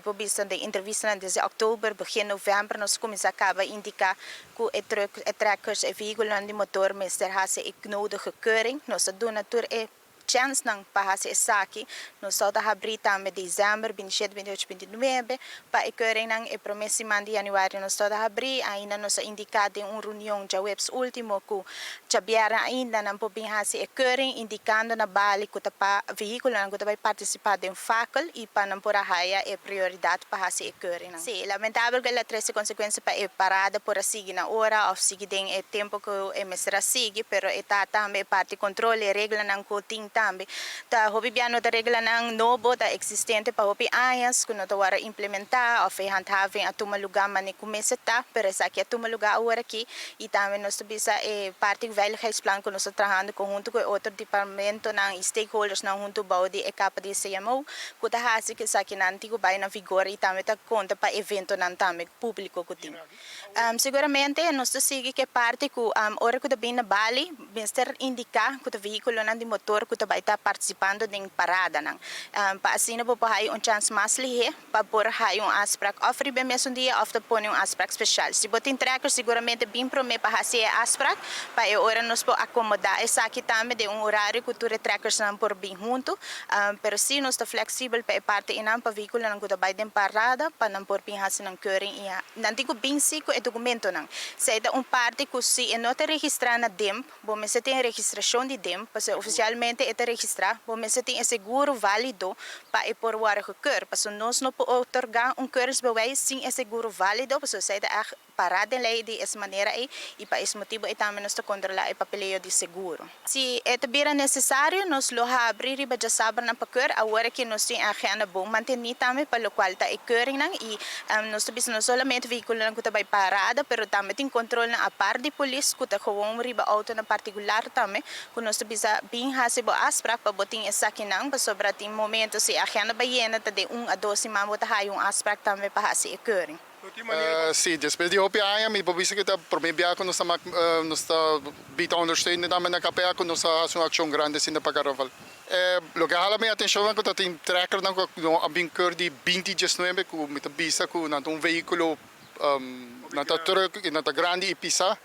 Mi por bisa den entrevistanan desde òktober, begin novèmber nos a kuminsá kaba indiká ku e trùk, e trekkers, e vehíkulonan di motor mester hasi e nodige keuring. Nos ta duna tur e chènsnan pa hasi esaki. Nos ta habrí tambe desèmber 27, 28, 29 pa e keuringnan. E promé siman di yanüari nos ta habrí. Ainda nos a indiká den un reunion djaweps último ku djabièrnè ainda nan por bin hasi e keuring, indikando na bali ku ta pa vehíkulonan ku ta bai partisipá den fakel i pa nan por a haya e prioridat pa hasi e keuringnan. Sí, lamentabel ku el a trese konsekuensia pa e parada por a sigui na ora òf sigui den e tempu ku e mester a sigui, pero e ta tambe e parti kontrol, e reglanan ku tin tambe ta hopi bia no ta reglanan nobo, ta eksistente pa hopi añas ku no ta wòrdu implementá òf e handhaving a tuma lugá manera ku mester ta, pero esaki a tuma lugá awor aki. I tambe nos ta bisa e parti veiligheidsplan ku nos ta trahando konhunto ku e otro departamentonan i stakeholdersnan huntu bou di e kapa di e CMO ku ta hasi ku esakinan tin ku bai na vigor i tambe ta konta pa eventonan tambe públiko ku tin. Seguramente nos ta sigui ku e parti ku ora ku ta bin na Bali mester indiká ku ta vehíkulonan di motor ku ta bai ta partisipando den paradanan pa asina bo por haya un chans mas lihé pa por haya un afspraak of riba e mesun dia of ta pone un afspraak special. Si bo tin trekker siguramente bin prome pa haci e afspraak pa e ora nos por acomoda esaki tambe den un horario cu tur e trekkersnan por bin hunto. Pero si nos ta flexibel pa e parti einan pa vehiculonan cu ta bay den parada pa nan por bin haci nan keuring y nan tin cu bin si cu e documentonan. Esey ta un parti cu si e no ta registra na DIMP, Bo mester tin e registrashon di DIMP, pasobra ofisialmente e ta registrá. Bo mester tin e seguro válido pa e por wòrdu gekeur, pasobra nos no por otorgá un keuringsbewijs sin e seguro válido, pasobra esei ta ègt pará den lei di es manera ei i pa es motibu ei tambe nos ta kontrolá e papeleo di seguro. Si e ta bira nesesario, nos lo habri riba djasabernan pa keur. Awor aki nos tin e agenda bon mantení tambe pa lokual ta e keuringnan i Nos ta bisa no solamente vehículonan cu ta bay parada, pero tambe tin controlnan apart di polis cu ta gewoon riba autonan particular tambe, cu nos ta bisa bin haci bo afspraak pa bo tin esakinan, pasobra tin momento si e agenda bay yena ta den un a dos siman bo ta haya un afspraak tambe pa haci e keuring. Sí, despues di hopi aña mi por bisa cu ta prome bia cu nos ta mak nos ta bita ondersteunen tambe na KPA cu nos ta haci un accion grandi asina pa Carnaval. E loke a hala mi atencion cu ta tin trekkernan cu no a bin keur di binti diesnuebe cu mi ta bisa cu nan ta un vehiculo nan ta truck y nan ta grandi y pisa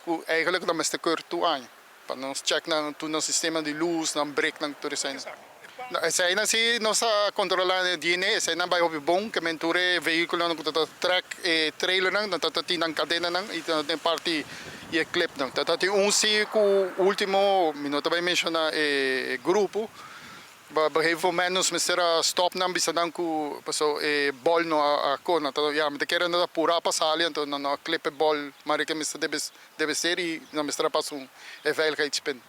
cu eigenlijk nan mester keur tur aña pa nos check nan tur nan sistema di luz nan breknan tur eseinan. Eseinan si nos a controla e DNA eseinan bay hopi bon ke men tur e vehiculonan cu ta ta trek e trailernan nan ta ta tin nan cadenanan y ta den parti y e clipnan. Ta ta tin un si cu ultimo mi no ta bay menciona e grupo but op een gegeven moment nos mester a stop nan bisa nan cu paso e bol no a cona ta ya mi ta kere nan ta pura pa sali anto nan no a clip e bol manera ke mester debe debe ser y nan mester a pasa un e veiligheidspin.